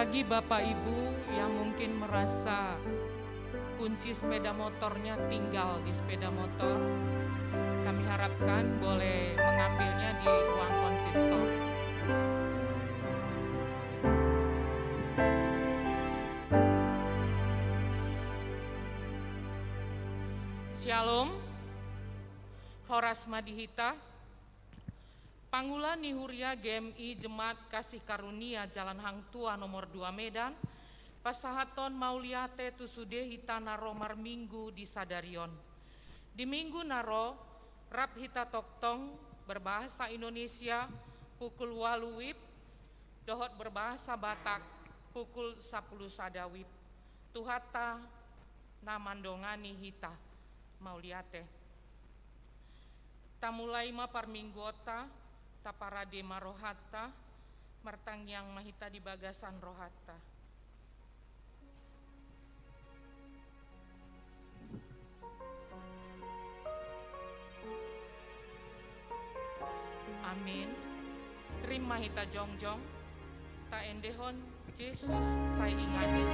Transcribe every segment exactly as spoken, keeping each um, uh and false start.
Bagi Bapak Ibu yang mungkin merasa kunci sepeda motornya tinggal di sepeda motor, kami harapkan boleh mengambilnya di ruang konsistor. Syalom. Horas ma di hita. Pangula ni Huria G M I Jemaat Kasih Karunia Jalan Hang Tuah nomor dua Medan, pasahathon mauliate tu sude hita na ro marminggu di sadari on. Di minggu na ro, rap hita tongtong berbahasa Indonesia pukul ualu wib, dohot berbahasa Batak pukul sapuluh sada wib. Tuhanta na mandongani hita. Mauliate. Tamulai ma parmingguonta, taparade ma rohanta, martangiang ma hita di bagasan rohanta. Amin. Rima hita jongjong, taendehon Jesus sai ingani.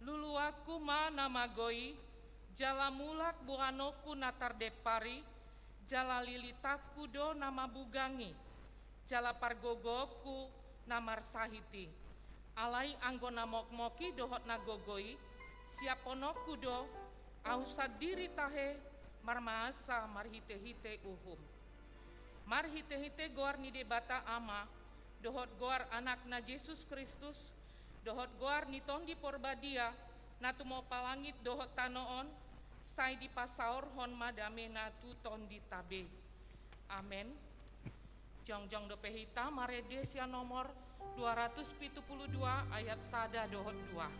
Luluanku ma na magoi, jala mulak boanonku na tardempari, jala lilitanku do na mabugang i, jala pargogoonku na marsahit i. Alai anggo na mokmok i dohot na gogo i, siaphononku do, ahu sandiri tahe marmaasa marhitehite uhum. Marhitehite goar ni Debata Ama, dohot goar Anakna Jesus Kristus, dohot goar ni Tondi Porbadia, na tumompa langit dohot tano on, sai dipasaorhon ma damena tu tondinta be. Amen. Jongjong dope hita marende sian nomor dua ratus pitu pulu dua ayat sada dohot dua.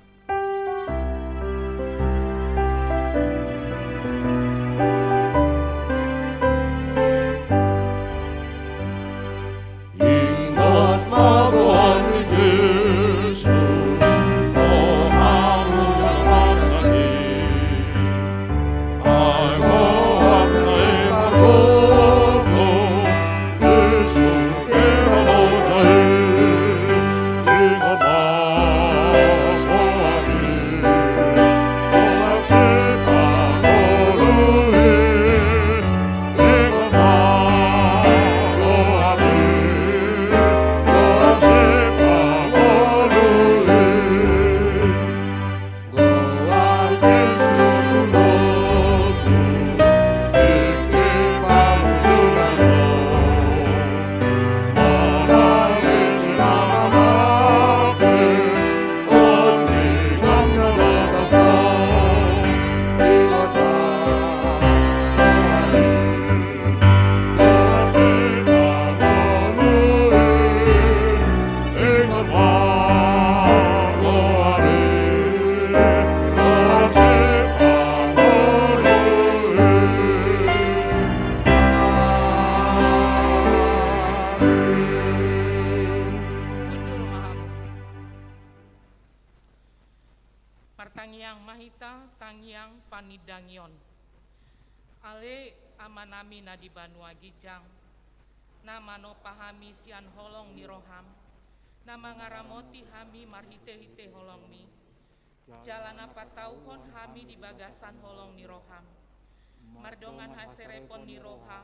Ingot ma goar ni Jesus, o hamu na marsahit. Panindangion. Ale Amanami na di banua ginjang, na manompa hami sian holong ni roham, na mangaramoti hami marhite-hite holongmi, jala na patauhon hami di bagasan holong ni roham. Mardongan haserepon ni roha,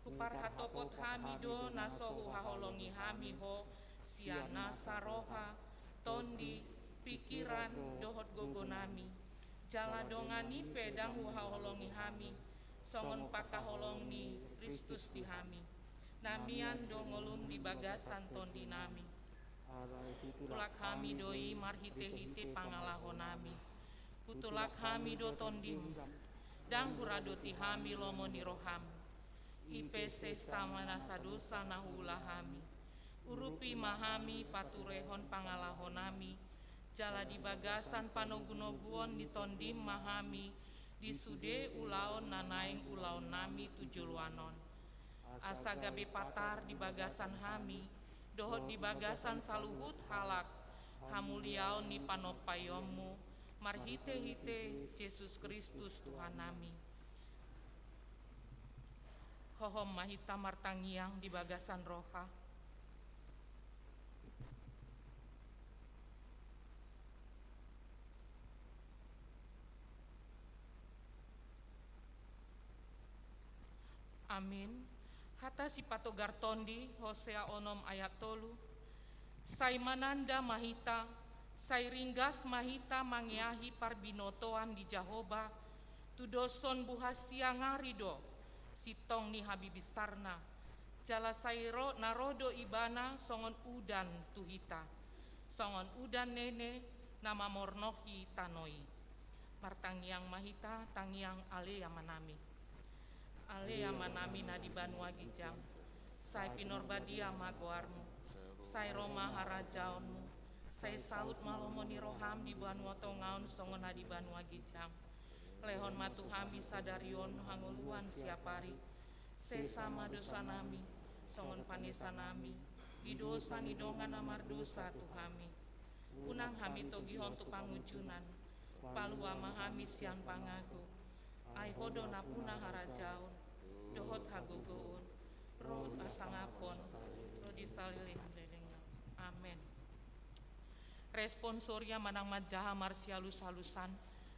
huparhatopot hami do na so huhaholongi hami ho sian nasa roha, tondi, pikiran, dohot gogonami. Jala dongan i pe ndang huhaholongi hami, songon pangkaholong ni Kristus di hami, na mian do ngolum di bagasan tondinami. Tulak hami do i marhite-hite pangalahonami. Hutulak hami do tondim, ndang huradoti hami lomo ni roham. I pe sesa ma nasa dosa na huula hami. Urupi ma hami paturehon pangalahonami, jala di bagasan panogu-noguon ni tondim ma hami di sude ulaon na naeng ulaonnami tu joloan on. Asa gabe patar di bagasan hami, dohot di bagasan saluhut halak, hamuliaon ni panompaionmu, marhite-hite Jesus Kristus Tuhannami. Hohom ma hita martangiang di bagasan roha. Amin. Hata sipatogar tondi, Hosea onom ayat tolu. Sai mananda ma hita, sai ringgas ma hita mangeahi parbinotoan ni Jahowa, tudoshon buha siang ari do sintong ni habibistarna, jala sai ro, na ro do Ibana songon udan tu hita, songon udan nene na mamornohi tano i. Martangiang ma hita, tangiang Ale Amanami. Ale Amanami na di banua ginjang, sai pinarbadia ma goarmu, sai ro ma harajaonmu, sai saut ma lomo ni roham di banua tonga on songon na di banua ginjang. Lehon ma tu hami sadari on hangoluan siapari. Sesa ma dosanami, songon panesanami di dosa ni dongan na mardosa tu hami. Unang hami togihon tu pangunjunan, palua ma hami sian pangago. Ai Ho do nampuna harajaon, dohot hagogoon, dohot hasangapon, ro di saleleng-lelengna. Amen. Responsoria manang manjaha marsialus-alusan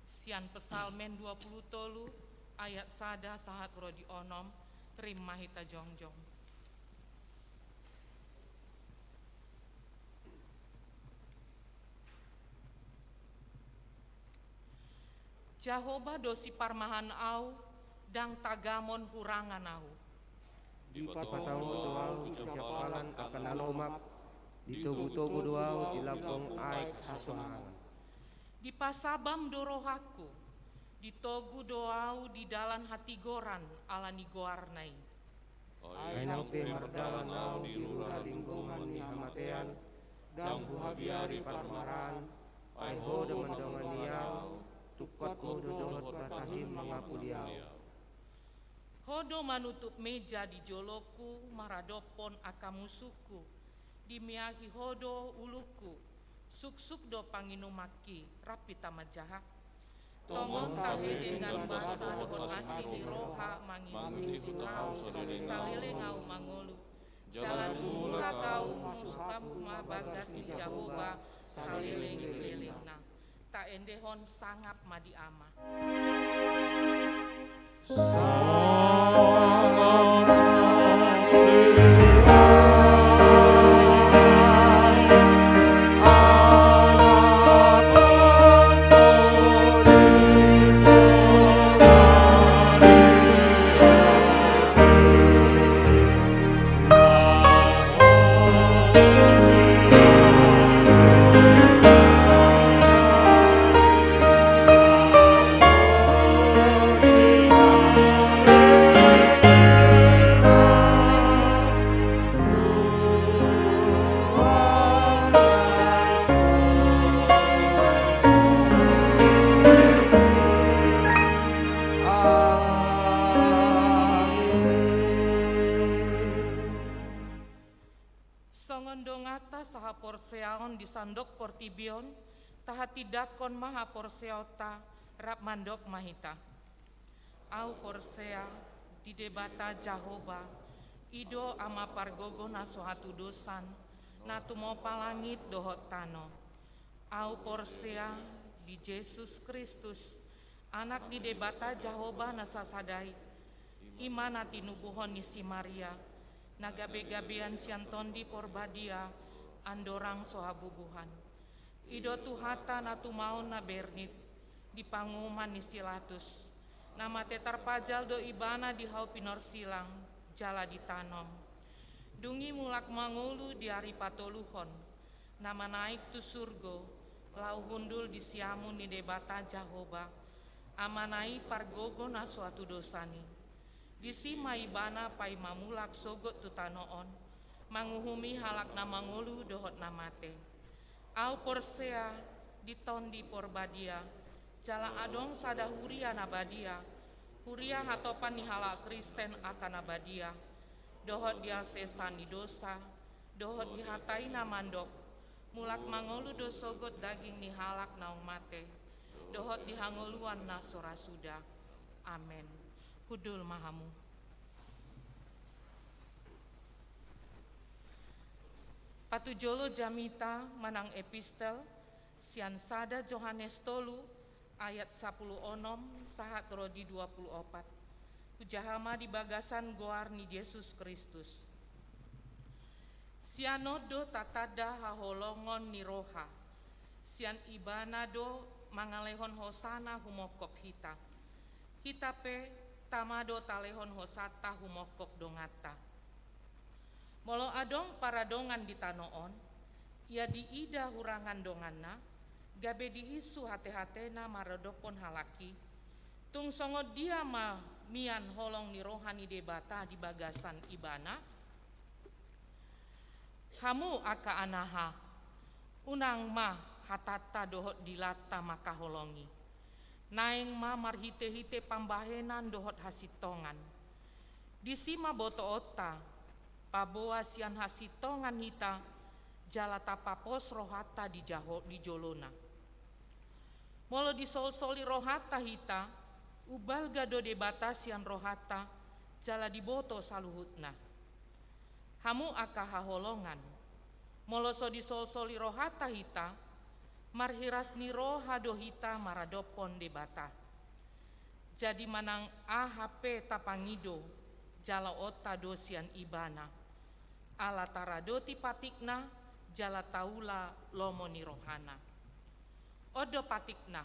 sian Psalmen dua pulu tolu ayat sada sahat ro di onom. Rima hita jongjong. Jahowa do siparmahan au, ndang tagamon hurangan au. Dipatahon do au tu jampalan angka na lomak, ditogu-togu do au di lambung aek hasonangan. Dipasabam do rohangku, ditogu do au di dalan hatigoran ala ni goarna i. Ai nang pe mardalan au di rura linggoman ni hamatean, ndang huhabiari parmaraan, ai Ho do mandongani au, tungkot Ho do dohot batahim mangapuli au. Ho do manutup meja di jolongku maradophon angka musungku, dimeahi Ho do ulungku, suksuk do panginumanki. Rap hita manjaha. Tongon tahe denggan basa dohot asi ni roha mangihuthon au saleleng au mangolu. Jala tumulak au mangusung hamu ma bagas ni Jahowa saleleng-lelengna. Taendehon sangap ma di Ama. Songon donganta sahaporseaon di sandok portibi on, tahatindangkon ma haporseaonta Rap mandok ma hita. Au porsea di Debata Jahowa, i do Ama pargogo na so hatudosan, na tumompa langit dohot tano. Au porsea di Jesus Kristus, Anak ni Debata Jahowa na sasada i, i ma na tinubuhon ni si Maria, na gabegabean sian Tondi Porbadia, andorang so habubuhan. I do Tuhanta na tumaon na bernit, di panguhuman ni si Latus, na mate tarpajal do Ibana di hau pinorsilang, jala ditanom. Dung i mulak mangolu di ari patoluhon, na manaek tu surgo, laho hundul di siamun ni Debata Jahowa, Amana i pargogo na so hatudosan i. Disi ma Ibana paima mulak sogot tu tano on, manguhumi halak na mangolu dohot na mate. Au porsea di Tondi Porbadia, jala adong sada huria na badia, huria hatopan ni halak Kristen angka na badia, dohot di hasesaan ni dosa, dohot di hata i na mandok, mulak mangolu do sogot daging ni halak naung mate, dohot di hangoluan na so ra suda. Amen. Hundul ma hamu. Patujolo jamita manang epistel sian sada Johannes tolu ayat sapuluh onom sahat ro di dua puluh opat. Hujaha ma di bagasan goar ni Jesus Kristus. Sian on do tatanda haholongon ni roha. Sian Ibana do mangalehon hosana humongkop hita. Hita pe tama do talehon hosanta humongkop donganta. Molo adong paradongan di tano on, ia diida hurangan donganna, gabe dihinsu hatehatena maradophon halak i, tung songon dia ma mian holong ni roha ni Debata di bagasan Ibana? Hamu angka anaha, unang ma hatanta dohot dilanta mangkaholongi. Naeng ma marhitehite pambahenan dohot hasintongan. Disi ma botoonta, paboa sian hasintongan hita, jala tapapos rohanta di jaho-, di jolona. Molo disolsoli rohanta hita, umbalga do Debata sian rohanta, jala diboto saluhutna. Hamu angka haholongan, molo so disolsoli rohanta hita, marhiras ni roha do hita maradophon Debata. Jadi manang aha pe tapangido, jalaonta do sian Ibana. Ala taradoti patikna, jala taula lomo ni rohana. On do patikna.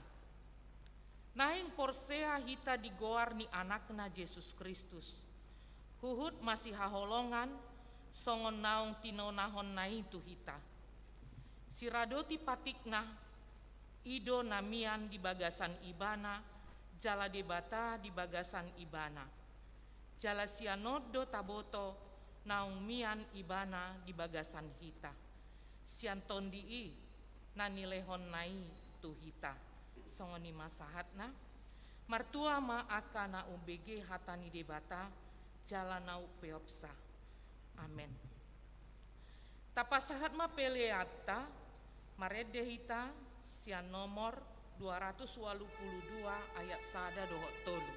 Naeng porsea hita di goar ni Anakna Jesus Kristus. Huhut masihaholongan songon naung tinonahonna i tu hita. Siradoti patikna, i do na mian di bagasan Ibana, jala Debata di bagasan Ibana. Jala sian on do taboto naung mian Ibana di bagasan hita. Sian Tondi i na nilehonna i tu hita. Songon i ma sahatna. Martua ma angka na umbege hata ni Debata, jala na umpeopsa. Amen. Tapasahat ma peleanta, marende hita sian nomor dua ratus ualu pulu dua ayat sada dohot tolu.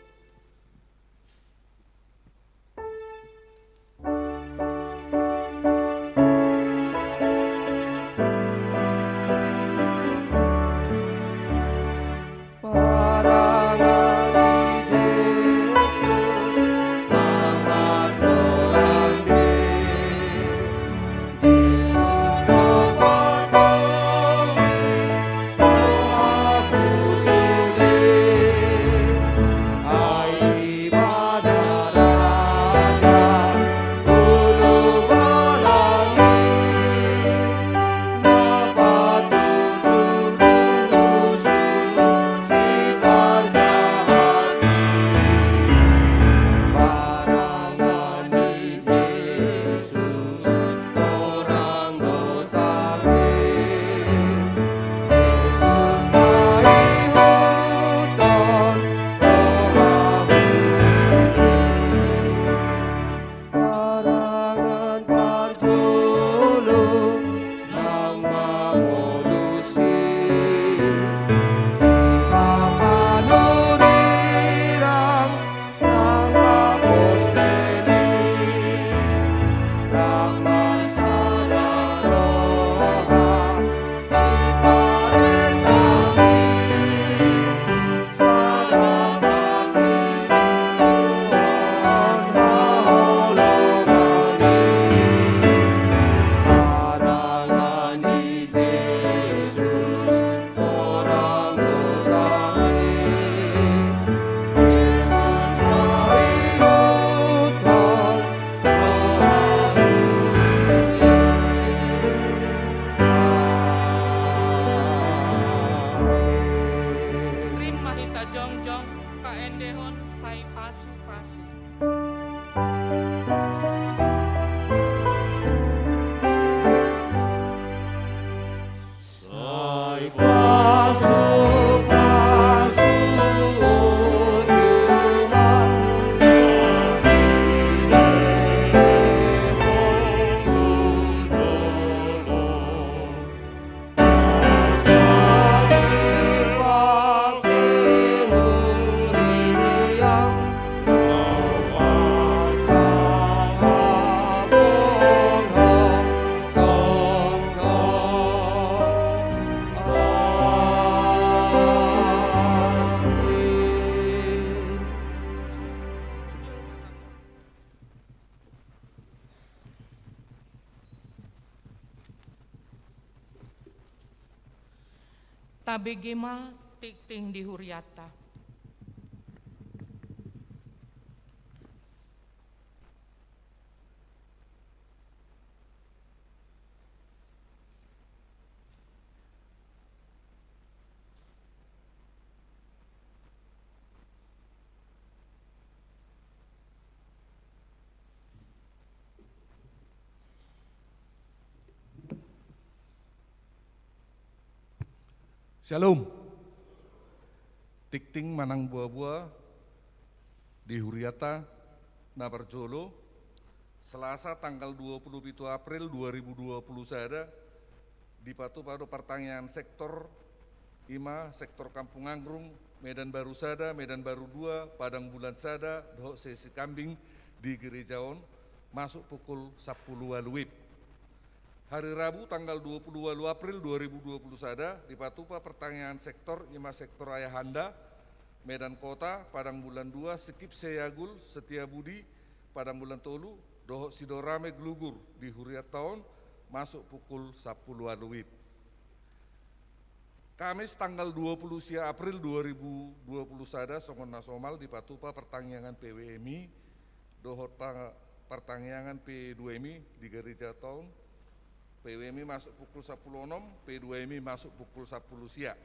Tabege ma tingting di hurianta. Syalom. Tingting manang boaboa di hurianta na parjolo, Selasa tanggal dua puluh pitu April dua ribu dua puluh sada, dipatupa do partangiangan sektor, i ma sektor Kampung Anggrung, Medan Baru sada, Medan Baru dua, Padang Bulan sada, dohot sesi kambing di gereja on, masuk pukul sampulu ualu WIB. Hari Rabu tanggal dua puluh ualu April dua ribu dua puluh sada, dipatupa partangiangan sektor, i ma sektor Ayahanda, Medan Kota, Padang Bulan dua, Skip Seyagul, Setiabudi, Padang Bulan tolu, dohot Sidorame Glugur di hurianta on, masuk pukul sampulu ualu WIB. Kamis tanggal dua puluh sia April dua ribu dua puluh sada, songon na somal, dipatupa partangiangan P W M I dohot pa-, partangiangan P dua M I di gereja on. P W M I masuk pukul sampulu onom, P dua M I masuk pukul sampulu sia.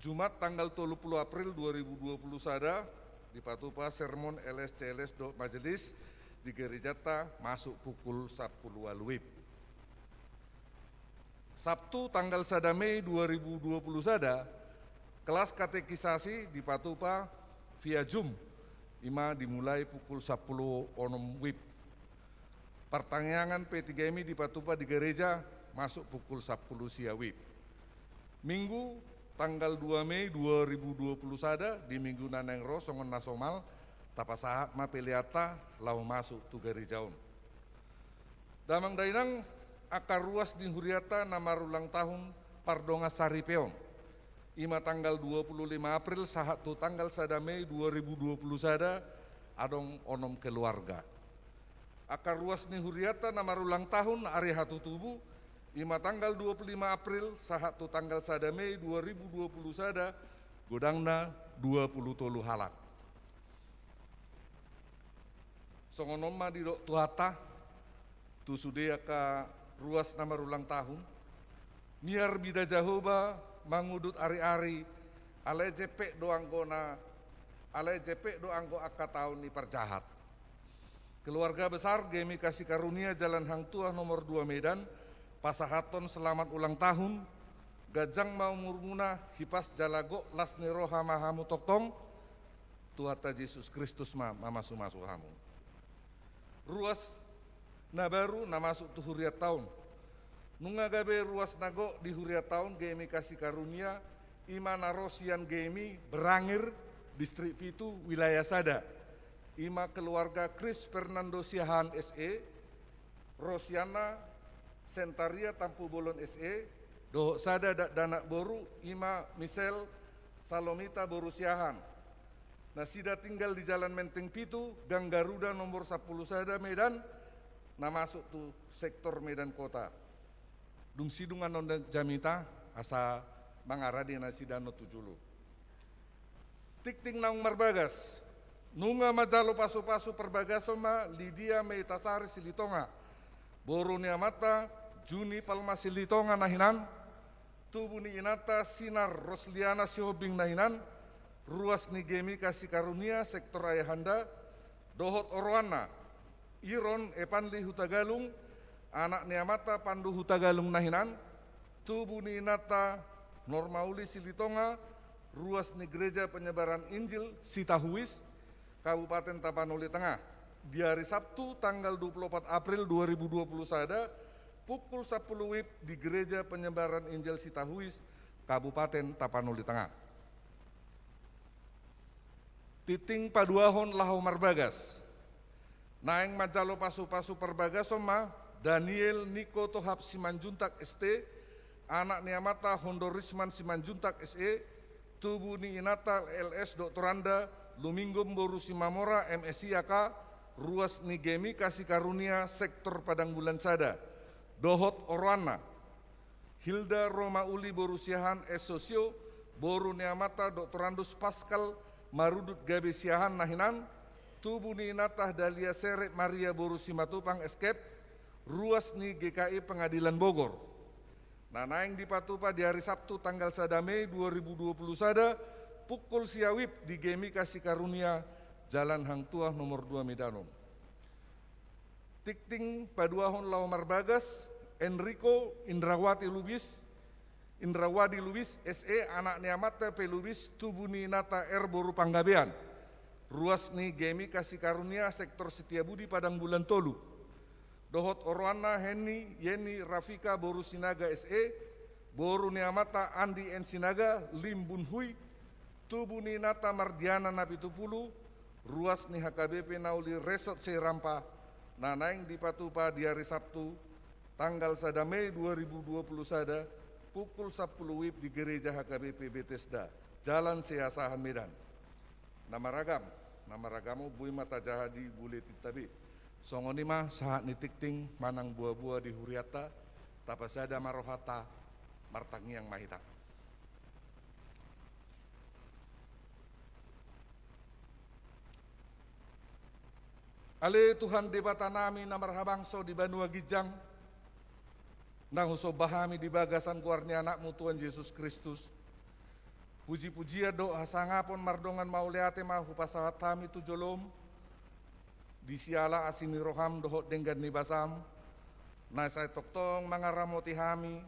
Jumat tanggal tolu puluh April dua ribu dua puluh sada, dipatupa sermon L S C L S dohot majelis di gerejanta, masuk pukul sampulu ualu WIB. Sabtu tanggal sada Mei dua ribu dua puluh sada, kelas katekisasi dipatupa via Zoom, i ma dimulai pukul sampulu onom WIB. Partangiangan P tiga M I dipatupa di gereja, masuk pukul sampulu sia WIB. Minggu tanggal dua Mei dua ribu dua puluh sada, di minggu na naeng ro, songon na somal, tapasahat ma peleanta laho masuk tu gereja on. Damang dainang, angka ruas ni hurianta na marulang tahun pardongan saripeon, i ma tanggal dua puluh lima April sahat tu tanggal sada Mei dua ribu dua puluh sada, adong onom keluarga. Angka ruas ni hurianta na marulang tahun ari hatutubu, i ma tanggal dua puluh lima April sahat tu tanggal sada Mei dua ribu dua puluh sada, godangna dua puluh tolu halak. Songon on ma didok Tuhanta tu sude angka ruas na marulang tahun: Miar bida Jahowa mangudut ari-ari, alai jempek do anggona, alai jempek do anggo angka taon ni parjahat. Keluarga besar G M I Kasih Karunia Jalan Hang Tuah nomor dua Medan pasahathon selamat ulang tahun, ganjang ma umurmuna, hipas jala gok las ni roha ma hamu tongtong, Tuhanta Jesus Kristus ma mamasu-masu hamu. Ruas na baru na masuk tu hurianta on. Nunga gabe ruas na gok di hurianta on G M I Kasih Karunia, i ma na ro sian G M I Berangir, Distrik pitu, Wilayah sada. I ma keluarga Chris Fernando Siahaan S E, ro sianna Sentaria Tampubolon S E, dohot sada dakdanak boru, i ma Michelle Salomita boru Siahaan. Nasida tinggal di Jalan Menteng pitu, Gang Garuda nomor sampulu sada, Medan, na masuk tu sektor Medan Kota. Dung sidung annon jamita, asa mangarade nasida annon tu jolo. Tingting naung marbagas. Nunga manjalo pasu-pasu parbagason ma Lidia Meitasari Silitonga, boru ni amanta Juni Palma Silitonga na hinan, tubu ni inanta Sinar Rosliana Sihombing na hinan, ruas ni G M I Kasih Karunia sektor Ayahanda, dohot oroanna, Iron Epanli Hutagalung, anak ni amanta Pandu Hutagalung na hinan, tubu ni inanta Normauli Silitonga, ruas ni Gereja Penyebaran Injil Sitahuis, Kabupaten Tapanuli Tengah, di hari Sabtu tanggal dua puluh opat April dua ribu dua puluh sada, pukul sampulu WIB di Gereja Penyebaran Injil Sitahuis, Kabupaten Tapanuli Tengah. Tingting paduahon laho marbagas. Naeng manjalo pasu-pasu parbagason ma Daniel Niko Tohap Simanjuntak S T, anak ni amanta Hondo Risman Simanjuntak S E, tubu ni inanta L S Doktoranda Luminggon boru Simamora M Si A K, ruas ni G M I Kasih Karunia sektor Padang Bulan sada, dohot oroanna, Hilda Romauli boru Siahaan S Socio, boru ni amanta Doktorandus Paskal Marudut gabe Siahaan na hinan, tubu ni inanta Dahlia Seret Maria boru Simatupang S Kep, ruas ni G K I Pengadilan Bogor. Na naeng dipatupa di ari Sabtu tanggal sada Mei dua ribu dua puluh sada, pukul sia WIB di G M I Kasih Karunia, Jalan Hang Tuah nomor dua Medan on. Tingting paduahon laho marbagas, Enrico Indrawati Lubis, Indrawadi Lubis, S E, anak ni amanta P Lubis, tubu ni inanta R boru Panggabean. Ruas ni G M I Kasih Karunia, sektor Setiabudi, Padang Bulan tolu. Dohot oroanna Henny, Yeni, Rafika, boru Sinaga S E, boru ni amanta Andi N Sinaga, Limbun Hui, tubu ni inanta Mardiana Napitupulu, ruas ni H K B P na uli Resort Seirampa, na naeng dipatupa di ari Sabtu, tanggal sada Mei dua ribu dua puluh sada, pukul sampulu WIB di Gereja H K B P Betesda, Jalan Seasahan Medan. Na maragam, na maragam on boi ma tajaha di buletinta be. Songon i ma sahat ni tingting manang boaboa di hurianta, tapasada ma rohanta, martangiang ma hita. Ale Tuhan Debatanami na marhabangso di banua ginjang, na husomba hami di bagasan goar ni Anakmu Tuhan Jesus Kristus, pujipujian dohot hasangapon mardongan mauliate ma hupasahat hami tu jolom, di siala asi ni roham dohot denggan ni basam, na sai tongtong mangaramoti hami,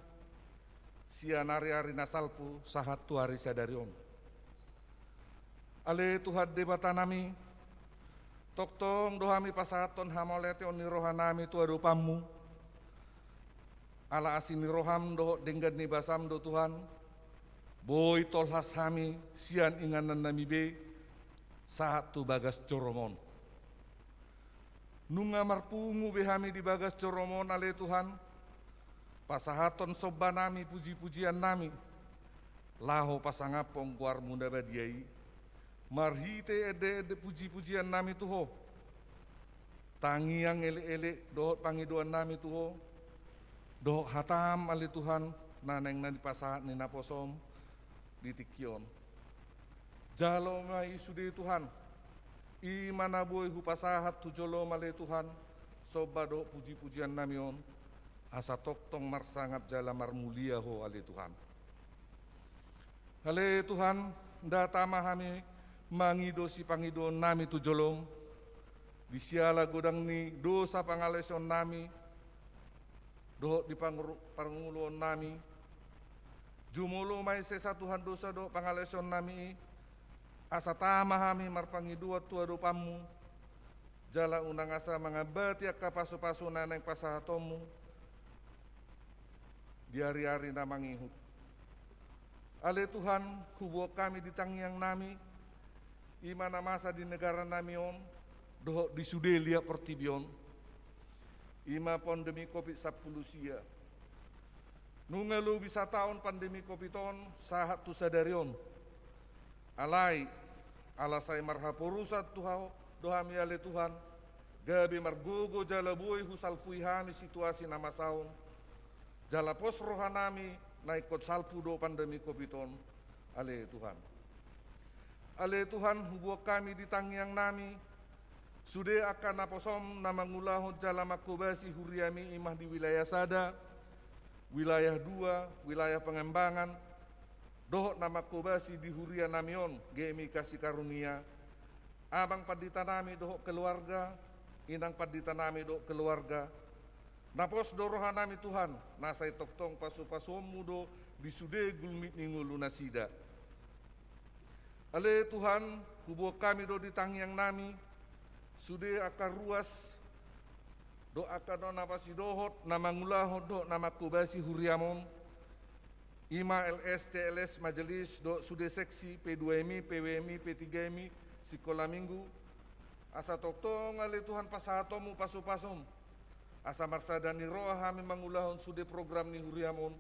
sian ari-ari na salpu sahat tu ari sadari on. Ale Tuhan Debatanami, tongtong do hami pasahathon hamauliateon ni rohanami tu adopanmu, ala asi ni roham dohot denggan ni basam do Tuhan, boi tolhas hami sian ingannami be, sahat tu bagas joroM on. Nunga marpungu be hami di bagas joroM on ale Tuhan, pasahathon sombanami pujipujiannami, laho pasangaphon goarmu na badia i, marhite ende-ende pujipujiannami tu Ho, tangiang elek-elek dohot pangidoannami tu Ho, dohot hatam ale Tuhan, na naeng na nipasahat ni naposoM di tingki on. Jalo ma i sude Tuhan, i ma na boi hupasahat tu jolom ale Tuhan, somba dohot pujipujiannami on, asa tongtong marsangap jala marmulia Ho ale Tuhan. Ale Tuhan, ndada ma hami mangido sipangidoonnami tu jolom, di siala godang ni dosa pangalaosionnami, dohot di panguru-, parngoluonnami. Jumolo ma i sesa Tuhan dosa dohot pangalaosionnami i, asa tama hami marpangidoan tu adopanmu, jala unang asa mangambati angka pasupasu na naeng pasahatonmu di ari-ari na mangihut. Ale Tuhan, huboan hami di tangiangnami, i ma na masa di negaranami on, dohot di sude liat portibi on, i ma pandemi covid sampulu sia. Nunga lobi sataon pandemi covid on, sahat tu sadari on. Alai, ala sai marhaporusan tu Ho do hami ale Tuhan, gabe margogo jala boi husalpui hami situasi na masa on, jala pos rohanami na ingkon salpu do pandemi covid on, ale Tuhan. Ale Tuhan, huboan hami di tangiangnami, sude angka naposom na mangulahon jala manghobasi huriami i ma di wilayah sada, wilayah dua, wilayah pengembangan, dohot na manghobasi di hurianami on, G M I Kasih Karunia, amang panditanami dohot keluarga, inang panditanami dohot keluarga, na pos do rohanami Tuhan, na sai tongtong pasupasuonmu do di sude gulmit ni ngolunasida. Ale Tuhan, huboan hami do di tangiangnami, sude angka ruas, dohot angka na pasidohot, na mangulahon dohot na manghobasi huriam on, i ma L S, C L S, majelis, dohot sude seksi, P dua M I, P W M I, P tiga M I, sikola minggu, asa tongtong ale Tuhan pasahatonmu pasupasum, asa marsada ni roha hami mangulahon sude program ni huriam on,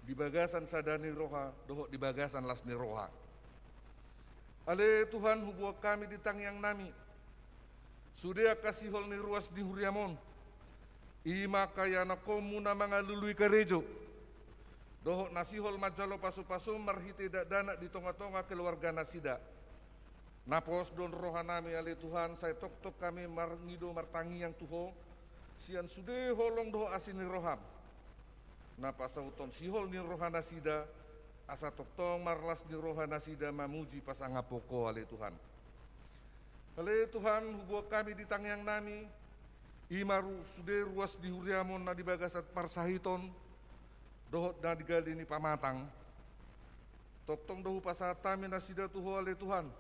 di bagasan sada ni roha, dohot di bagasan las ni roha. Ale Tuhan, huboan hami di tangiangnami, sude angka sihol ni ruas ni huriam on, i ma angka ianakhonmu na mangalului karejo, dohot na sihol manjalo pasupasu marhite dakdanak di tongatonga keluarganasida. Na pos do on rohanami ale Tuhan, sai tongtong hami marngido martangiang tu Ho, sian sude holong dohot asi ni roham. Na pasauthon sihol ni rohanasida, asa tongtong marlas ni rohanasida mamuji pasangaphon Ho ale Tuhan. Ale Tuhan, huboan hami di tangiangnami, i ma ru-, sude ruas di huriam on na di bagasan parsahiton, dohot na di gali ni pamatang. Tongtong do hupasahat hami nasida tu Ho ale Tuhan.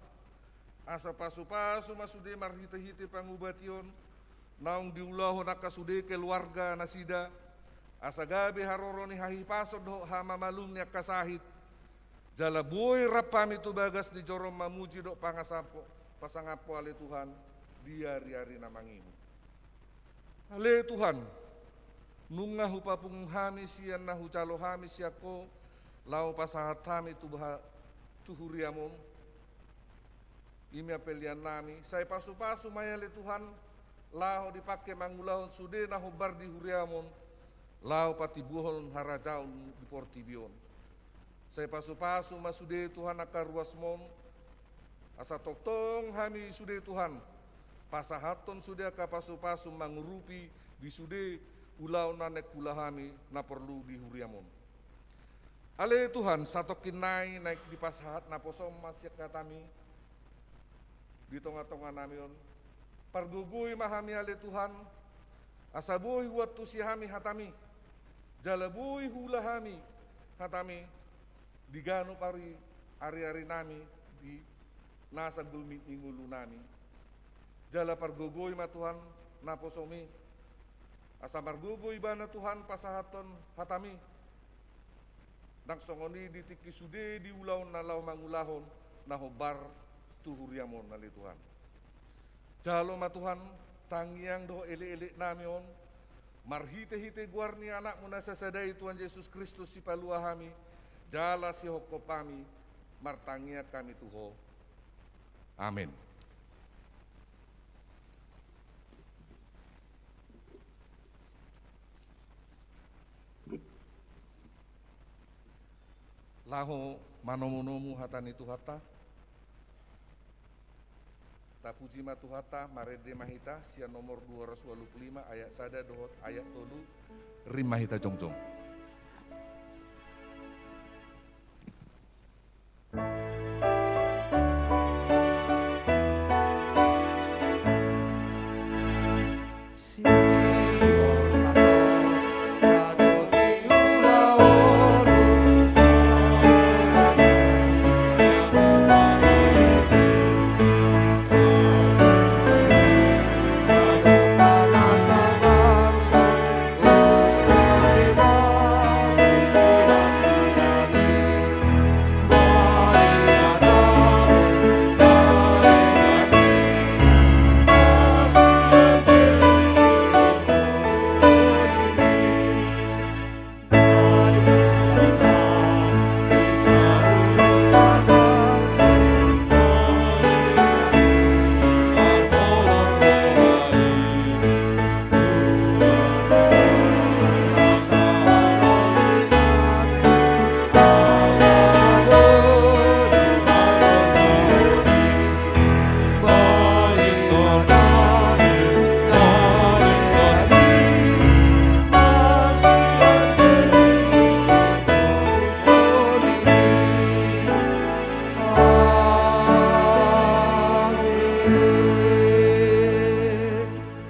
Asa pasupasu ma sude marhitehite pangubation, naung diulahon angka sude keluarganasida, asa gabe haroro ni hahipason dohot hamamalum ni angka sahit, jala boi rap hami tu bagas ni jorom mamuji dohot pangasampo, pasangaphon ale Tuhan, di ariari na mangihut. Ale Tuhan, nunga hupapungu hami sian na hujalo hami sian Ho, laho pasahat hami tu baha-, tu huriam on, i ma peleannami, sai pasupasu ma i ale Tuhan, laho dipangke mangulahon sude na hombar di huriam on, laho patimbulhon harajaon di portibi on. Sai pasupasu ma sude Tuhan angka ruasmon, asa tongtong hami sude Tuhan, pasahathon sude angka pasupasu mangurupi di sude ulaon na naeng huula hami na porlu di huriam on. Ale Tuhan, satongkin nai naeng dipasahat naposom ma sian hatami, di tongatonganami on. Pargogoi ma hami ale Tuhan, asa boi huantusi hami hatami, jala boi huula hami hatami, di ganup ari, ariarinami, di nasa gulmit ni ngolunami. Jala pargogoi ma Tuhan, naposom i, asa margogo ibana Tuhan pasahathon hatami, nang songon i di tingki sude di ulaon na laho mangulahon na hombar tu huriam on ale Tuhan. Jalo ma Tuhan, tangiang dohot elekeleknami on, marhitehite goar ni Anakmu na sasada i Tuhan Jesus Kristus sipalua hami, jala sihophop hami, martangiang hami tu Ho. Amen. Laho manomunomu hata ni Tuhanta. Tapuji ma Tuhanta, marende ma hita sian nomor dua ratus walu pulu lima ayat sada dohot ayat tolu. Rap ma hita jongjong.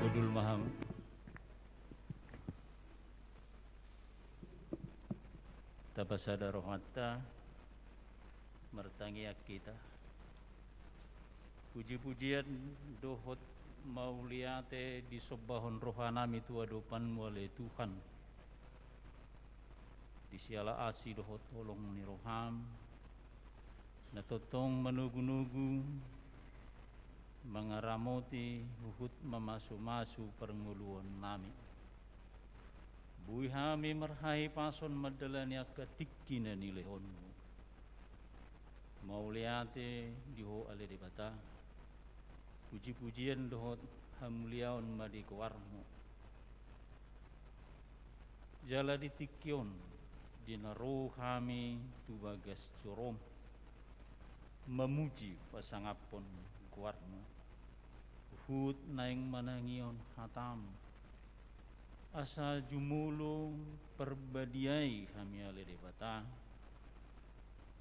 Hundul ma hamu. Tapasada rohanta, martangiang hita. Pujipujian dohot mauliate disombahon rohanami tu adopanmu ale Tuhan. Di siala asi dohot holong ni roham, na tongtong manogunogu, mangaramoti huhut mamasumasu parngoluonnami. Boi hami marhahipason mandalani angka tingki na nilehonmu. Mauliate di Ho ale Debata, pujipujian dohot hamuliaon ma di goarmu. Jala di tingki on, Di na ro hami tu bagas joroM, mamuji pasangaphon goarMu, huhut naeng manangihon hataM, asa jumolo parbadiai hami ale Debata,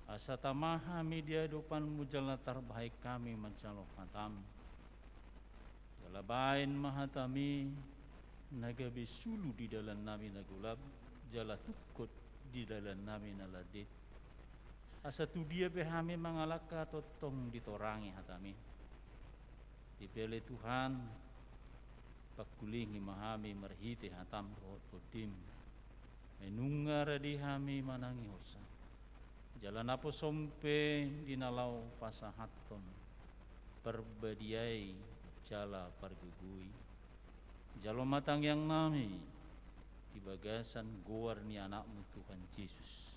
asa tama hami di adopanMu jala tarbahen hami manjalo hataM. Jala bahen ma hataMi na gabe sulu di dalannami na golap, jala tungkot di dalannami na lande. Asa tu dia pe hami mangalangka tongtong ditorangi hataMi. Dipe ale Tuhan, pangkulingi ma hami marhite hataM dohot TondiM. Ai nunga rade hami manangihonsa. Jala naposoM pe di na laho pasahathon, parbadiai jala pargogoi. Jalo ma tangiangnami di bagasan goar ni AnakMu Tuhan Jesus.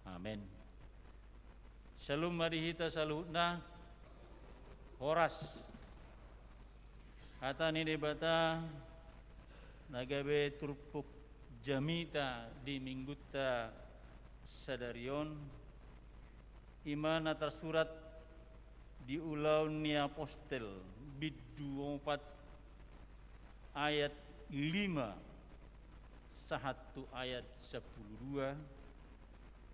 Amen. Syalom ma di hita saluhutna. Horas. Hata ni Debata na gabe turpuk jamita di Minggunta sadari on, i ma na tarsurat di Ulaon ni Apostel, bindu opat, ayat lima sahat tu ayat sampulu dua.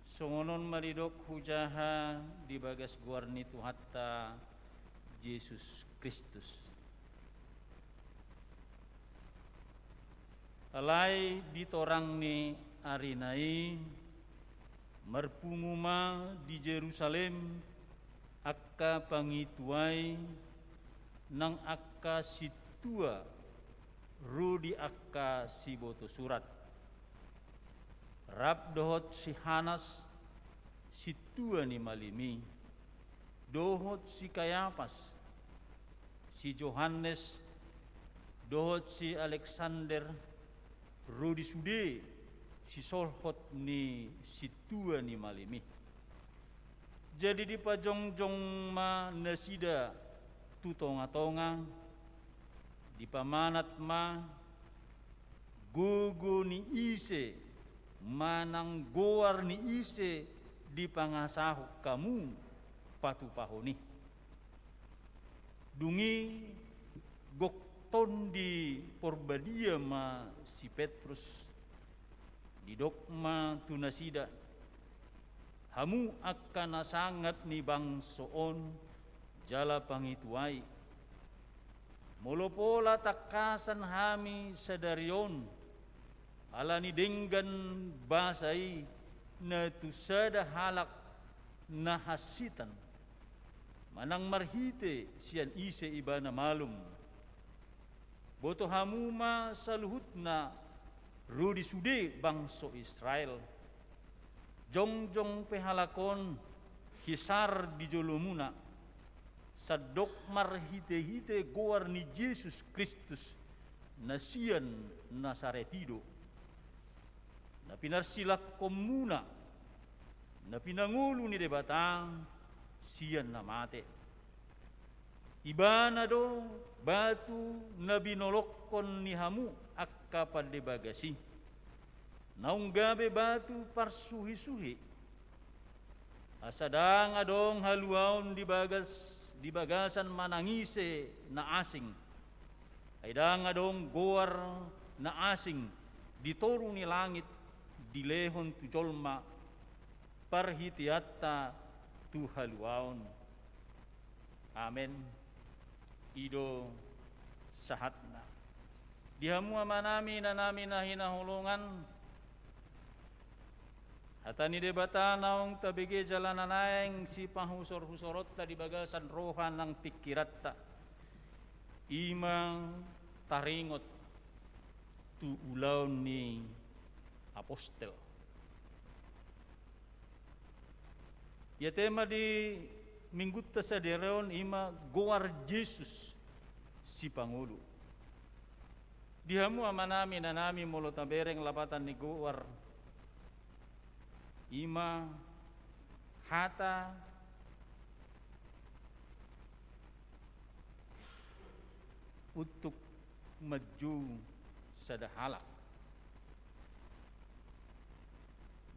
Songon on ma didok hujaha di bagas goar ni Tuhanta Jesus Kristus. Alai di torang ni arina i, marpungu ma di Jerusalem angka pangitua i, nang angka sintua ro di angka siboto surat, rap dohot si Hanas, sintua ni malim i, dohot si Kayapas, si Johannes, dohot si Aleksander, ro di sude sisolhot ni sintua ni malim i. Jadi dipajongjong ma nasida tu tongatonga, dipamanat ma, gogo ni ise manang goar ni ise dipangasahon hamu patupahon i. Dung i gok Tondi Porbadia ma si Petrus, didok ma tu nasida, hamu angka na sangap ni bangso on jala pangitua i, molo pola tangkasan hami sadari on, ala ni denggan basa i na tu sada halak na hansitan, manang marhite sian ise ibana malum, boto hamu ma saluhutna ro di sude bangso Israel. Jongjong pe halak on hisar di jolomuna, sandok marhitehite goar ni Jesus Kristus na sian Nasaret i do, na pinarsilangkonmuna, na pinangolu ni Debata sian na mate. Ibana do batu na binolongkon ni hamu angka pande bagas i, naung gabe batu parsuhisuhi, asa ndang adong haluaon di bagas, di bagasan manang ise na asing. Ai ndang adong goar na asing di toru ni langit dilehon tu jolma parhiteanta tu haluaon. Amen. I do sahatna. Di hamu amanami, inanami na hinaholongan, hata ni Debata naung tabege jala na naeng sipahusorhusoronta di bagasan roha nang pingkiranta, i ma taringot tu Ulaon ni Apostel. Ia tema di Minggunta sadari on i ma goar Jesus Sipangolu. Di hamu amanami, inanami, molo tabereng lapatan ni goar, i ma hata untuk manjou sada halak.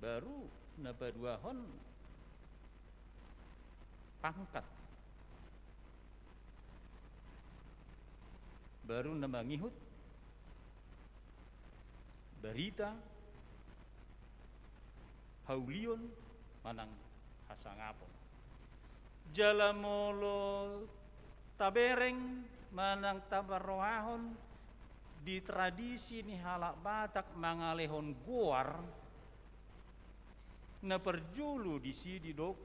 Baru na paduahon pangkat. Baru na mangihut barita, haulion manang hasangapon. Jala molo tabereng manang taparrohahon di tradisi ni halak Batak mangalehon goar, na parjolo disi didok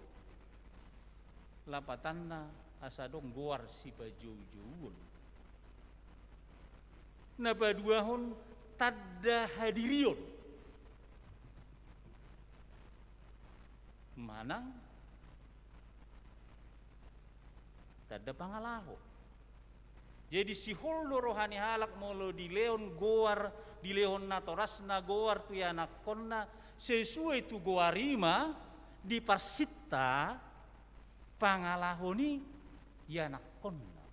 lapatanna asa adong goar sipajoujouon. Na paduahon tanda hadirion manang tanda pangalaho. Jadi sihol do roha ni halak molo dilehon goar, dilehon natorasna goar tu ianakkonna, sesuai tu goar i ma diparsinta pangalaho ni ianakkonna.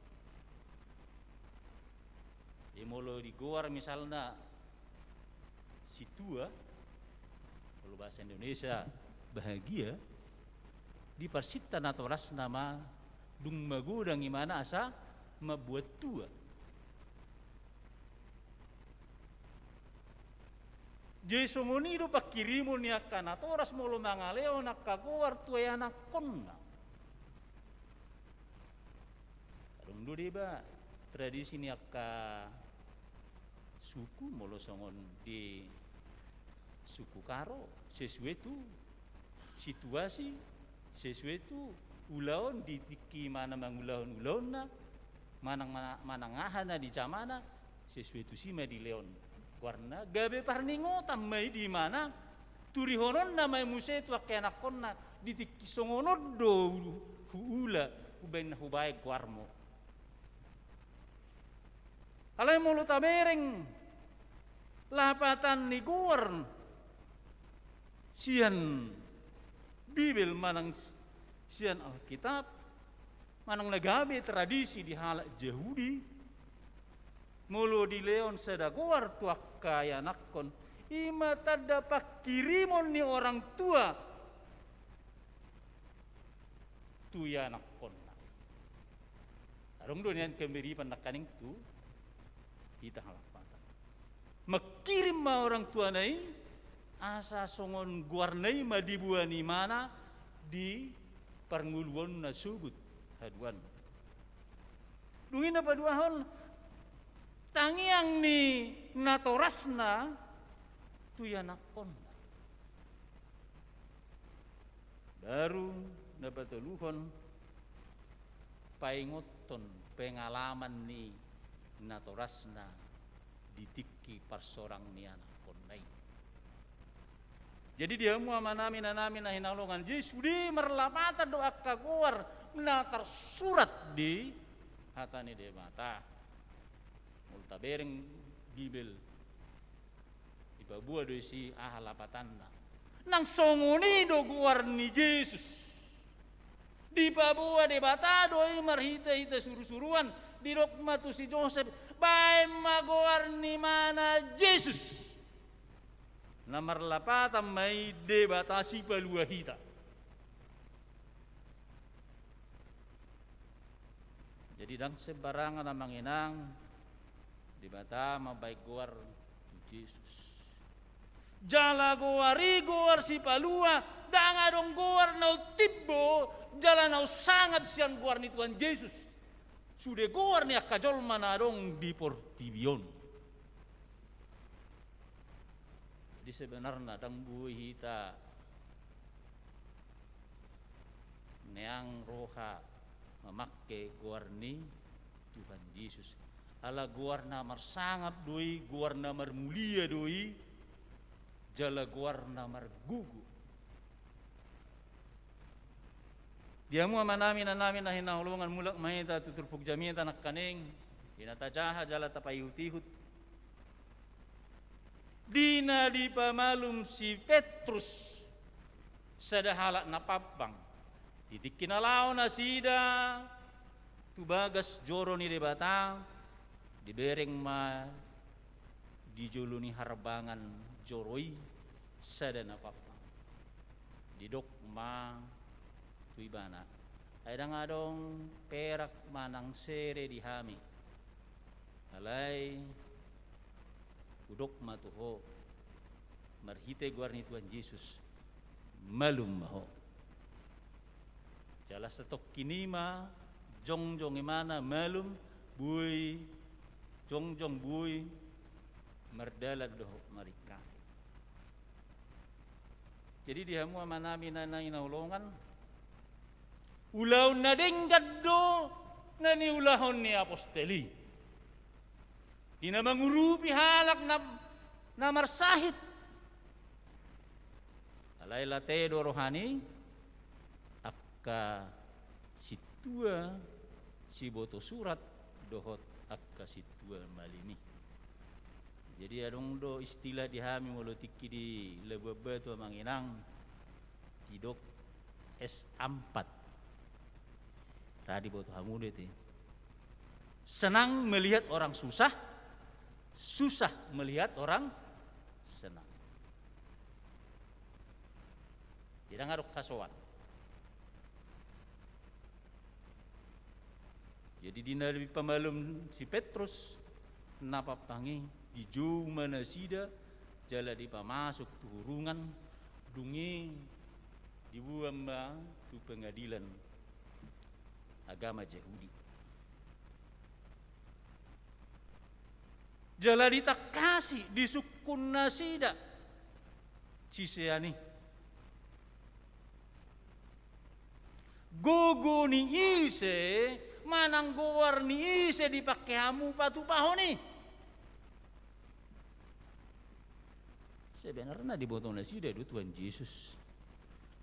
Jadi molo digoar misalna si tua, molo bahasa Indonesia bahagia, diparsinta natorasna ma dung magodang imana asa mambuat tua. Jadi songon i do pangkirimon ni angka natoras molo mangalehon angka goar tu ianakkonna. Adong do deba tradisi ni angka suku, molo songon di suku Karo, sesuai tu situasi, sesuai tu ulaon di tingki imana mangulahon ulaonna, manang, manang, manang aha na di jamana, sesuai tusi ma dilehon goarna, gabe parningotan ma i di imana, turihononna ma i muse tu angka ianakkonna, di tingki songon on do hu-, huula, umbaen na hubaen goarmu. Alai molo tabereng lapatan ni goar sian Bibel manang sian Alkitab, manang na gabe tradisi di halak Jahudi, molo dilehon sada goar tu angka ianakkon, i ma tanda pangkirimon ni orang tua tu ianakkonna. Adong do nian kemiripan nangkaning tu hita halak Batak. Mangkirim ma orang tuana i, asa songon goarna i ma diboan imana di parngoluonna sogot haduan. Dung i na paduahon tangiang ni natorasna tu ianakkonna. Baru na patoluhon paingothon pengalaman ni natorasna di tingki parsorang ni anakkonna i. Jadi di hamu amanami, inanami na hinaholongan, jadi sude marlapatan do angka goar na tarsurat di hata ni Debata. Molo tabereng Bibel, dipaboa do disi aha lapatanna. Nang songon i do goar ni Jesus. Dipaboa Debata do i marhitehite surusuruan, didok ma tu si Josep, baen ma goar ni imana Jesus. Na marlapatan ma i Debata sipalua hita. Jadi ndang sembarangan amang inang Debata mambaen goar tu Jesus. Jala goar i goar sipalua, ndang adong goar na umtimbo jala na umsangap sian goar ni Tuhan Jesus. Sude goar ni angka jolma na adong di portibi on. Jadi sebenarna ndang boi hita neang roha mamangke goar ni Tuhan Jesus. Ala goar na marsangap do i, goar na marmulia do i, jala goar na margogo. Di hamu amanami, inanami na hinaholongan, mulak ma hita tu turpuk jamita nangkaning, di na tajaha jala tapaihutihut. Di na dipamalum si Petrus, sada halak na pambang. Di tingki na laho nasida tu bagas joro ni Debata, dibereng ma di jolo ni harbangan joro i sada na pambang. Didok ma tu ibana, ai ndang adong perak manang sere di hami, alai hudok ma tu ho, marhite goar ni Tuhan Jesus, malum ma ho. Jala satongkin i ma jongjong ibana malum, boi jongjong, boi mardalan dohot maringkahi. Jadi di hamu amanami na hinaholongan, ulaon na denggan do na niulahon ni apostel i. Di na mangurupi halak na, na marsahit. Alai late do roha ni angka sintua siboto surat dohot angka sintua malim i. Jadi adong do istilah di hami molo tingki di Labuan Batu, amang inang, didok S ampat. Ra diboto hamu do i. Senang melihat orang susah, susah melihat orang senang. Jadi ndang adong hasoan. Jadi di na dipamalum si Petrus, na pampang i, dijou ma nasida jala dipamasuk tu hurungan, dung i diboan ma tu pengadilan agama Jahudi. Jala ditangkasi, disungkun nasida sisean i. Gogo ni ise manang goar ni ise dipangke hamu patupahon i? Sebenarna diboto nasida do Tuhan Jesus.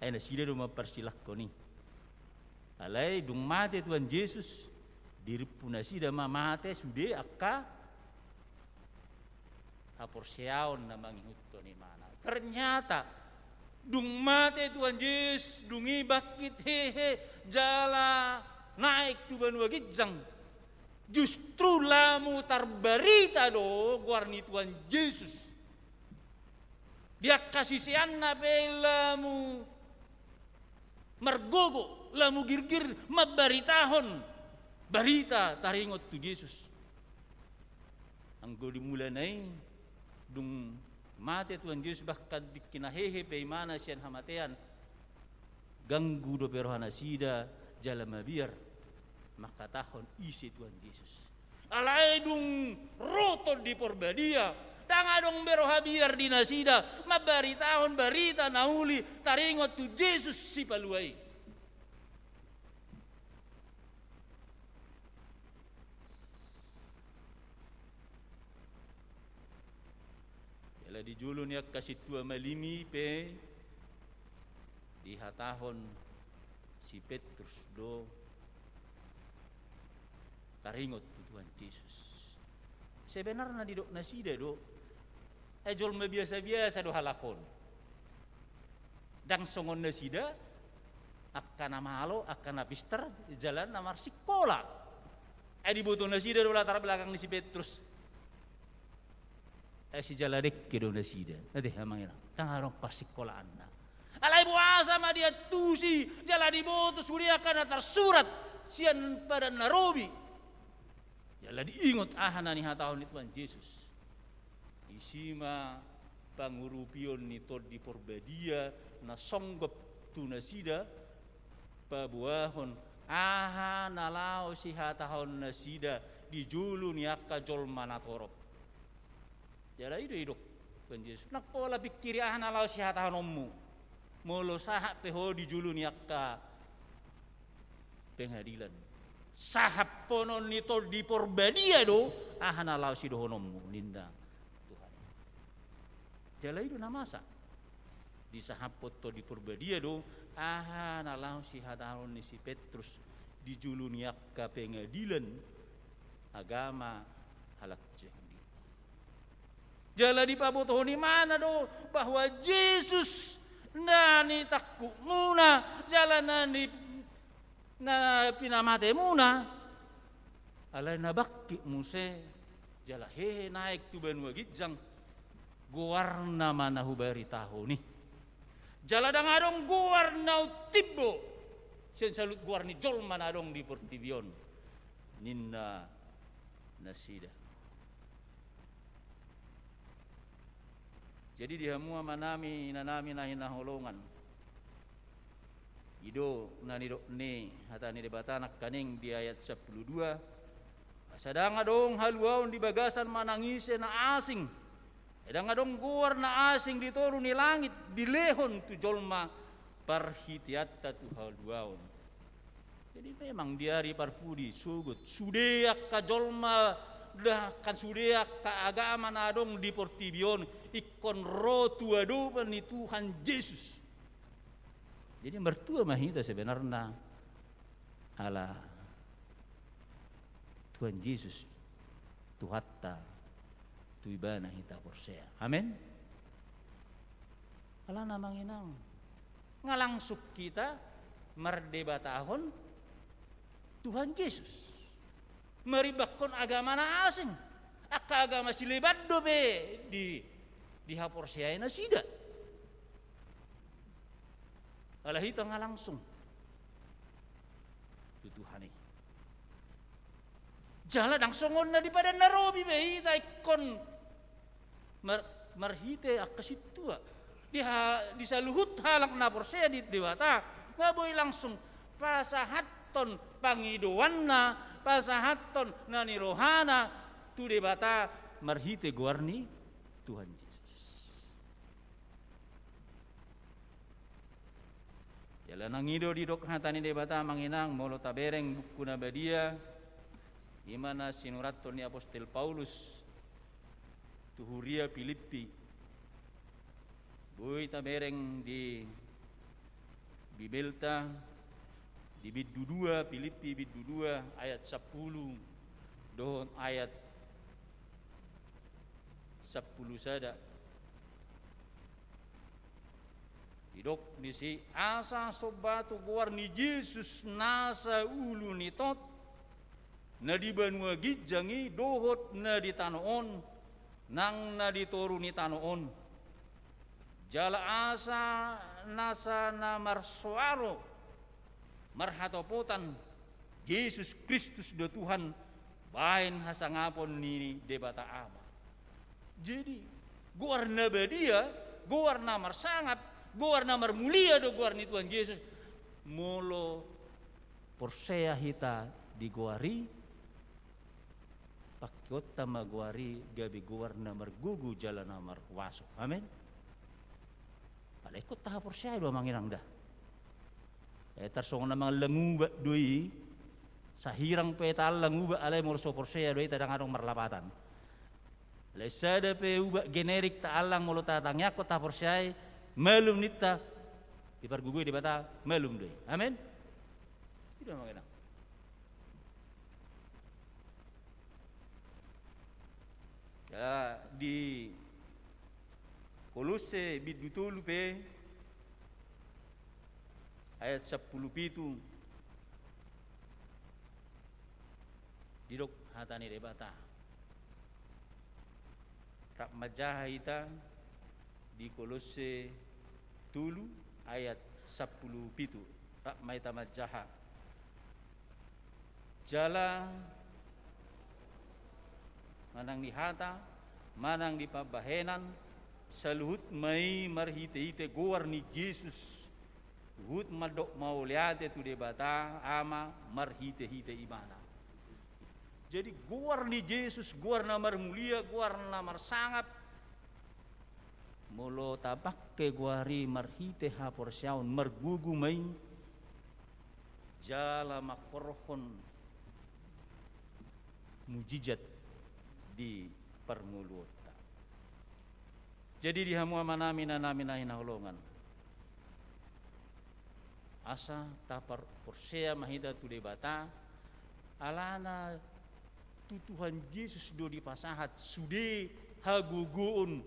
Ai nasida do mamparsilakhon i. Alai dung mate Tuhan Jesus, dirimpu nasida ma mate sude angka haporseaon na mangihuthon ibana. Ternyata dung mate Tuhan Jesus, dung i bangkit hehe jala naek tu banua ginjang, justru lamu tarbarita do goar ni Tuhan Jesus. Di angka siseanna pe lamu margogo, lamu girgir mambaritahon barita taringot tu Jesus. Anggo di mulana i, dung mate Tuhan Jesus, bahkan tingki na hehe pe ibana sian hamatean, ganggu dope roha nasida jala mabiar mangkatahon ise Tuhan Jesus. Alai dung ro Tondi Porbadia, ndang adong be roha biar di nasida mambaritahon barita na uli taringot tu Jesus Sipalua i. Jala di jolo ni angka sintua malim i pe dihatahon si Petrus do taringot tu Tuhan Jesus. Sebenarna didok nasida do, eh, jolma biasa-biasa do halak on. Ndang songon nasida angka na malo, angka na pintor, jala na marsikola. Eh, diboto nasida do latar belakang ni si Petrus. Eh, sijala dengke do nasida. Ate, amang inang, ndang adong parsikolaanna. Alai boasa ma diantusi jala diboto sude angka na tarsurat sian Padan na Robi? Jala diingot aha na nihatahon ni Tuhan Jesus. Disi ma pangurupion ni Tondi Porbadia na songgop tu nasida, paboahon aha na laho sihatahon nasida di jolo ni angka jolma na torop. Jala i do didok Tuhan Jesus, ndang pola pingkiri aha na laho sihatahononmu molo sahat pe ho di jolo ni angka pengadilan. Sahathonon ni Tondi Porbadia do aha na laho sidohononmu, ninna Tuhan. Jala i do na masa. Disahaphon Tondi Porbadia do aha na laho sihatahonon ni si Petrus di jolo ni angka pengadilan agama halak Jahudi. Jala dipabotohon ibana do bahwa Jesus na nitangkupmuna jala na ni, na pinamatemuna, alai na bangkit muse jala hehe naek tu banua ginjang, goarna ma na hubaritahon i. Jala ndang adong goar na umtimbo sian saluhut goar ni jolma na adong di portibi on, ninna nasida. Jadi di hamu amanami, inanami na hinaholongan, i do na nidok ni hata ni Debata nangkaning di ayat sampulu dua, asa ndang adong haluaon di bagasan manang ise na asing, ndang adong goar na asing di toru ni langit dilehon tu jolma parhiteanta tu haluaon. Jadi memang di ari parpudi sogot sude angka jolma, dah kan sude angka agama na adong di portibi on ingkon ro tu adopan ni Tuhan Jesus. Jadi martua ma hita sebenarna ala Tuhan Jesus, Tuhanta, tu ibana hita porsea. Amen. Alana amang inang, nga langsung hita mardebatahon Tuhan Jesus, marimbangkon agama na asing, angka agama sileban dope di, dihaporseai nasida. Ala hita nga langsung tu Tuhan i. Jala ndang songon na di Padan na Robi be hita ingkon mar-, marhite angka sintua. Di ha-, di saluhut halak na porsea di Debata, nga boi langsung pasahathon pangidoanna, pasahathon na ni rohana tu Debata marhite goar ni Tuhan Jesus. Jala nang i do didok hata ni Debata amang inang, molo tabereng Buku na Badia, i ma na sinurathon ni apostel Paulus tu huria Pilippi. Boi tabereng di Bibelta, di bindu dua, Pilippi bindu dua ayat sampulu dohot ayat sampulu sada. Didok disi, asa somba tu goar ni Jesus nasa ulu ni tot, na di banua ginjang i dohot na di tano on, nang na di toru ni tano on. Jala asa nasa na marsoara marhatopotan, Jesus Kristus do Tuhan, baen hasangapon ni Debata Ama. Jadi, goar na badia, goar na marsangap, goar na marmulia do goar ni Tuhan Jesus. Molo porsea hita di goar i, pangkeonta ma goar i gabe goar na margogo jala na marhuaso. Amen. Pala ingkon tahaporseai do amang inang da. Eh, tarsongon na mangallang ubat do i, sahirang pe taallang ubat, alai molo so porsea do i, ndang adong marlapatan. Alai sada pe ubat generik taallang, molo tatangiangkon tahaporseai, malum ninta, dipargogoi Debata, malum do i. Amen. I do amang inang. Ya, di Kolosse bindu tolu pe ayat sampulu pitu, didok hata ni Debata. Rap manjaha hita di Kolosse tolu ayat sampulu pitu. Rap ma hita manjaha. Jala manang di hata, manang di pambahenan, saluhut ma i marhite-hite goar ni Jesus. Huhut mandok mauliate tu Debata Ama marhite-hite Ibana. Jadi, goar ni Jesus, goar na marmulia, goar na marsangap, molo tapangke goar i marhite haporseaon, margogo ma i, jala mangkorhon mujizat di parngoluonta. Jadi, di hamu amanami, inanami na hinaholongan, asa tapar-, porsea ma hita tu Debata, alana tu Tuhan Jesus do dipasahat sude hagogoon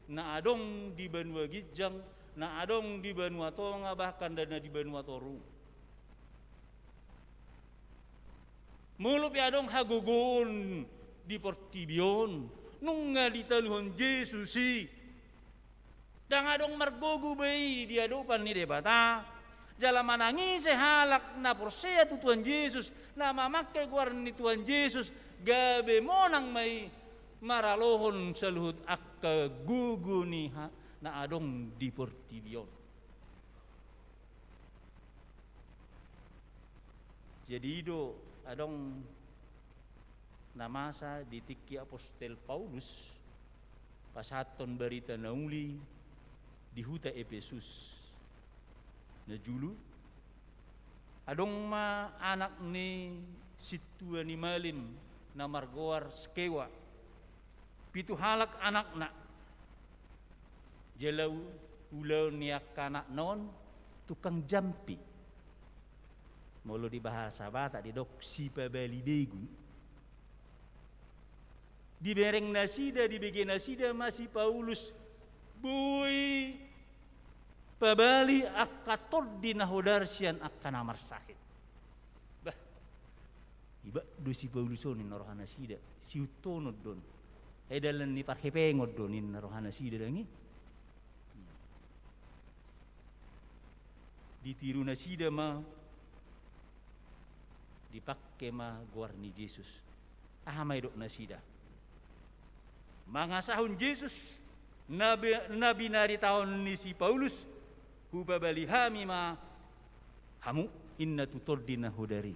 na adong di banua ginjang, na adong di banua tonga, bahkan na di banua toru. Molo pe adong hagogoon di portibi on, nunga ditaluhon Jesus i. Ndang adong margogo be i di adopan ni Debata. Jala manang ise halak na porsea tu Tuhan Jesus, na mamangke goar ni Tuhan Jesus, gabe monang ma i maralohon saluhut angka gogo ni ha-, na adong di portibi on. Jadi i do adong na masa di tingki apostel Paulus pasahathon barita na uli di huta Epesus. Na julu, adong ma anak ni sintua ni malim na margoar Skewa. Pitu halak anakna. Jala u-, ulaon ni angka anakna on tukang jampi. Molo di bahasa Batak didok sipabali begu. Dibereng nasida, dibege nasida ma si Paulus boi pabali angka tondi na hodar sian angka na marsahit. Bah, iba do si Paulus on ninna roha nasida, sihuthon do on. Ai dalan ni parhepengon do ninna roha nasida dang i. Ditiru nasida ma, dipangke ma goar ni Jesus. Aha ma didok nasida? Mangasahon Jesus na bi-, na binaritaon ni si Paulus, hupabali hami ma hamu, inna tu tondi na hodar i.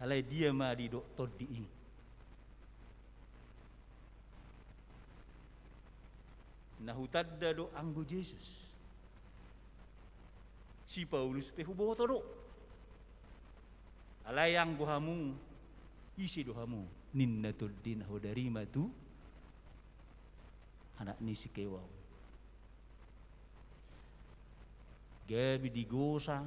Alai dia ma didok tondi i? Na hutanda do anggo Jesus. Si Paulus pe huboto do. Alai anggo hamu, ise do hamu? Ninna tondi na hodar i ma tu anak ni Skewa on. Gabe digosa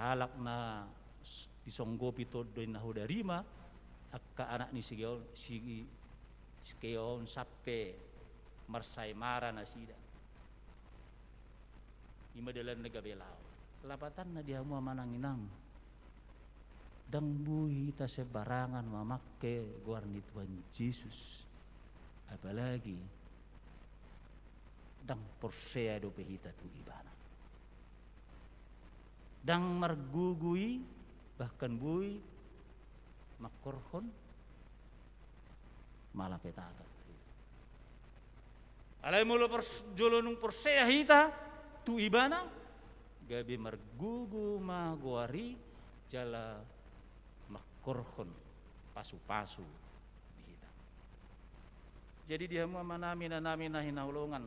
halak na s-, disonggopi tondi na hodar i ma angka anak ni Skewa on, si-, Skewa on sampe marsaemara nasida. I ma dalanna gabe laho. Lapatanna di hamu amang inang, ndang boi hita sembarangan mamangke goar ni Tuhan Jesus. Apalagi ndang porsea dope hita tu Ibana. Ndang margogo i, bahkan boi mangkorhon malapetaka. Alai molo pors-, jolo nunga porsea hita tu Ibana, gabe margogo ma goar i jala mangkorhon pasupasu di hita. Jadi di hamu amanami, inanami na hinaholongan,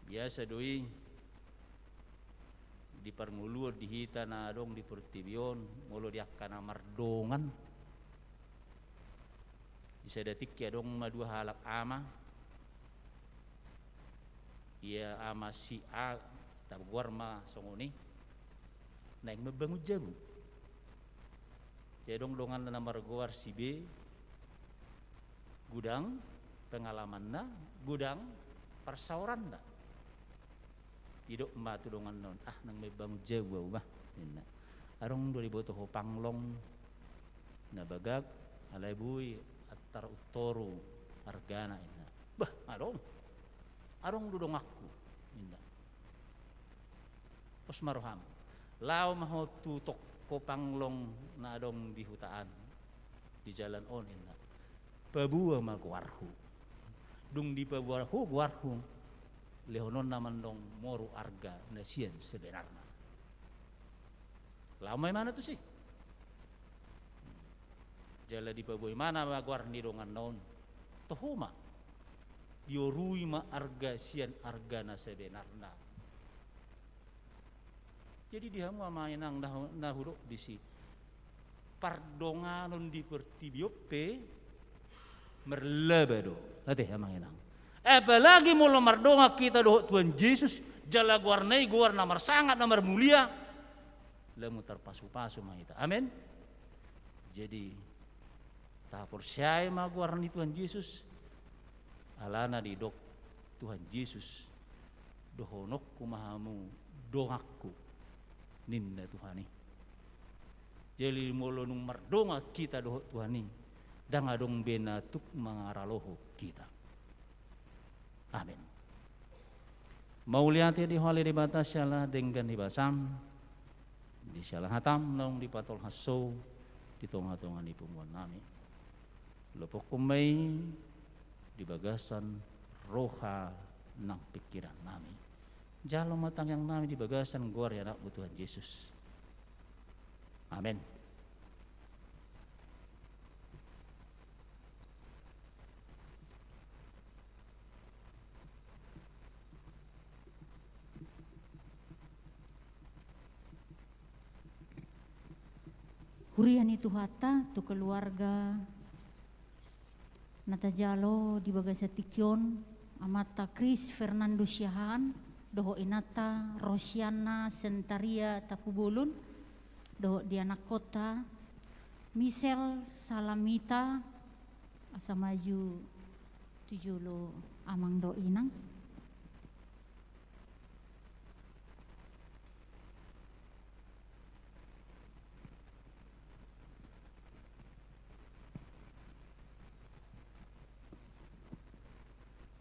biasa do i di parngoluon di hita na adong di portibi on, molo di angka na mardongan. Di sada tingki adong ma dua halak ama, ia ama si A, tagoar ma songon i, naeng mambangun jabu. Ia adong donganna na margoar si B, godang pengalamanna, godang parsaoranna. Didok ma tu donganna on, ah, naeng mambangun jabu ahu bah, ninna. Adong do diboto ho panglong na bagak, alai boi antar untoru argana, ninna. Bah, adong. Adong do donganku, ninna. Pos ma roham. Laho ma ho tu toko panglong na adong di huta an, di jalan on, ninna. Paboa ma goarhu. Dung dipaboa ho goarhu, lehononna ma antong moru arga na sian sebenarna. Laho ma imana tusi. Jala dipaboa imana ma goar ni donganna on. Toho ma. Diorui ma arga sian arga na sebenarna. Jadi di hamu amang inang na hu-, na hudok disi, pardonganon di portibi on pe marlaba do, ate amang inang. Apalagi molo mardongan hita dohot Tuhan Jesus, jala goarna i goar na marsangap, na marmulia, lamu tarpasupasu ma hita. Amen. Jadi, tahaporseai ma goar ni Tuhan Jesus, alana didok Tuhan Jesus, dohononku ma hamu donganku, ninna Tuhan i. Jadi molo nunga mardongan hita dohot Tuhan i, ndang adong be na tuk mangaralohon hita. Amen. Mauliate di Ho ale Debata siala denggan ni basaM, di siala hataM naung dipatolhas Ho di tonga-tonga ni punguan nami. Lopokkon ma i di bagasan roha nang pingkiran nami. Jalo ma tangiang nami di bagasan goar ni AnakMu Tuhan Jesus. Amen. Huria ni Tuhanta, tu keluarga na tajalo di bagasan tingki on, amanta Chris Fernando Siahaan, dohot inanta Rosiana Sentaria Tapubolon, dohot di anakkonta Michelle Salamita, asa maju tu jolo amang dohot inang.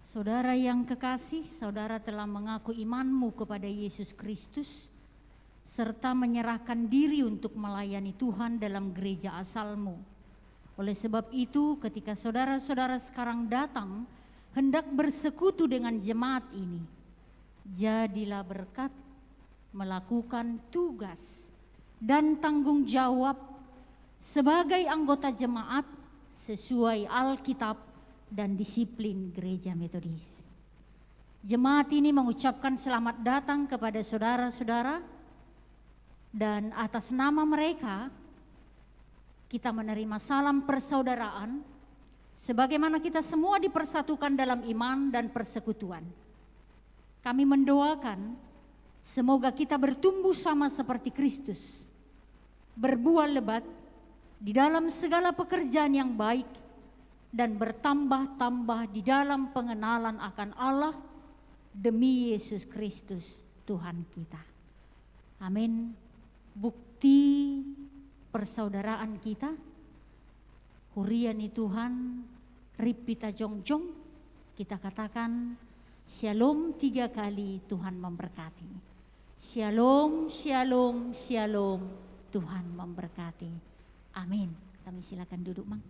Saudara yang kekasih, saudara telah mengaku imanmu kepada Yesus Kristus serta menyerahkan diri untuk melayani Tuhan dalam gereja asalmu. Oleh sebab itu, ketika saudara-saudara sekarang datang hendak bersekutu dengan jemaat ini, jadilah berkat melakukan tugas dan tanggung jawab sebagai anggota jemaat sesuai Alkitab dan disiplin Gereja Metodis. Jemaat ini mengucapkan selamat datang kepada saudara-saudara, dan atas nama mereka kita menerima salam persaudaraan, sebagaimana kita semua dipersatukan dalam iman dan persekutuan. Kami mendoakan, semoga kita bertumbuh sama seperti Kristus, berbuah lebat di dalam segala pekerjaan yang baik, dan bertambah-tambah di dalam pengenalan akan Allah demi Yesus Kristus, Tuhan kita. Amin. Bukti persaudaraan kita, huria ni Tuhan, rip hita jongjong, kita katakan, "Syalom" tiga kali, Tuhan memberkati. Syalom, syalom, syalom, Tuhan memberkati. Amin. Kami silakan duduk, Mang.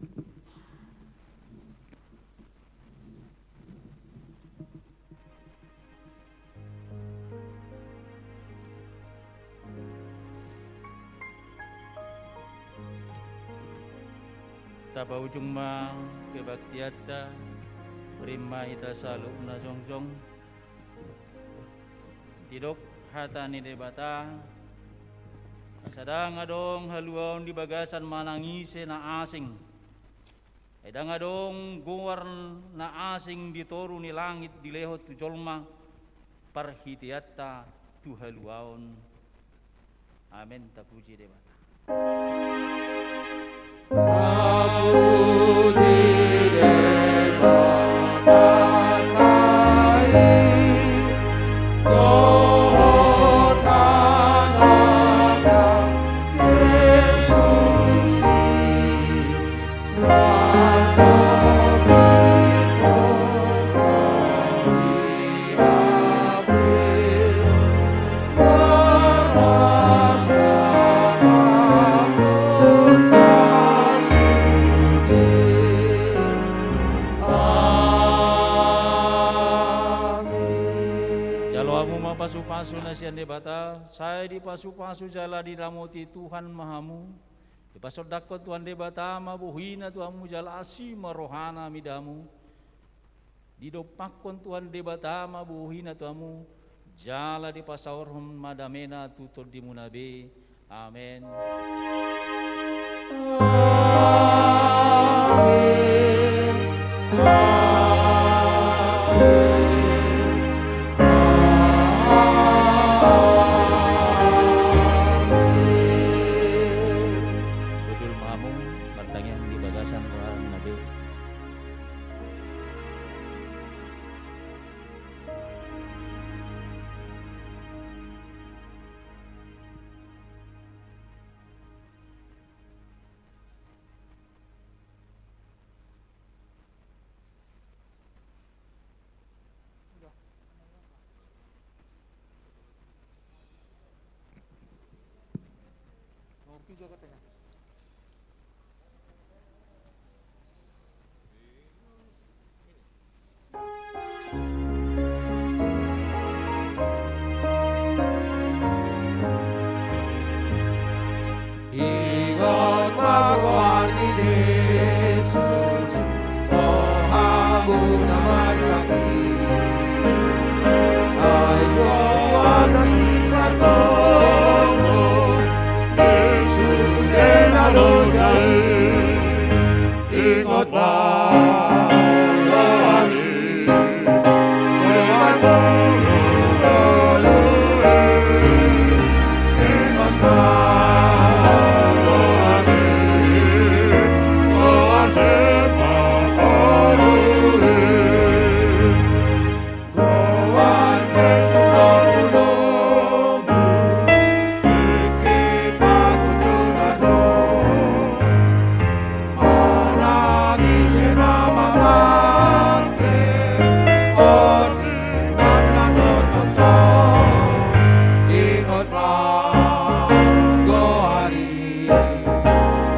Tapaujung ma kebaktianta, rip ma hita saluhutna jongjong. Didok hata ni Debata, asa ndang adong haluaon di bagasan manang ise na asing. Ai ndang adong goar na asing di toru ni langit dilehon tu jolma, parhiteanta tu haluaon. Amen, tapuji Debata. Tapuji Debata i, dohot Anakna Jesus i. Jalo hamu ma pasupasu na sian Debata, sai dipasupasu jala diramoti Tuhan ma hamu. Dipasondangkon Tuhan Debata ma bohina tu hamu jala asi ma rohana mida hamu. Didompakkon Tuhan Debata ma bohina tu hamu, jala dipasaorhon ma damena tu tondimuna be. Amen. Amen. Amen. Hundul ma hamu, martangiang di bagasan rohana be. Ingot ma goar ni Jesus, o hamu na marsangit. Ai goar na sipargongo, di sude na loja i. Ingot ma goar i, sipangolu i. Ingot ma goar i, goar sipangolu i. Goar Jesus lombu-lombu, tingki pangujungan ro. Manang ise na mamangke, on di ngoluna do tongtong. Ingot ma goar i,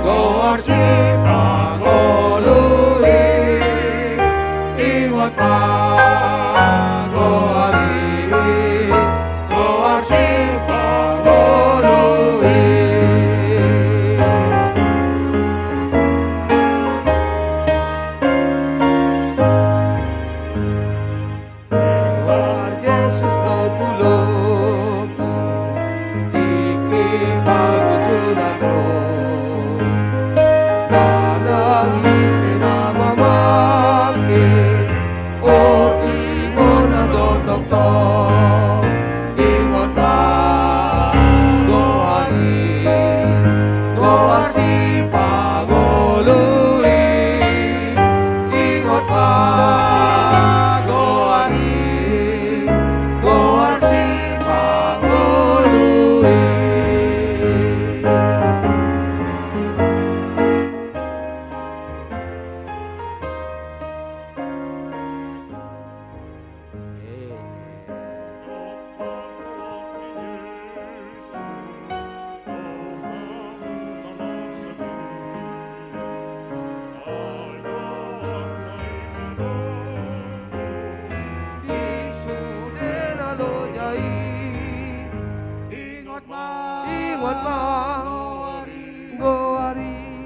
goar sipangolu i. Ingot ma goar i, goar sipangolu i. Goar Jesus lombu-lombu, tingki pangujungan ro. Manang ise na mamangke, on di ngoluna do tongtong. Ingot ma goar i, goar sipangolu i. Ingot ma goar i, goar sipangolu i. Di sude na loja i. Ingot ma, ingot ma goar i, goar i,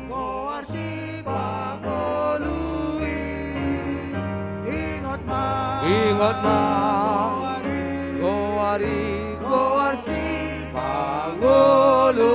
goar sipangolu i. Ingot ma, ingot ma goar i, goar i, goar sipangolu.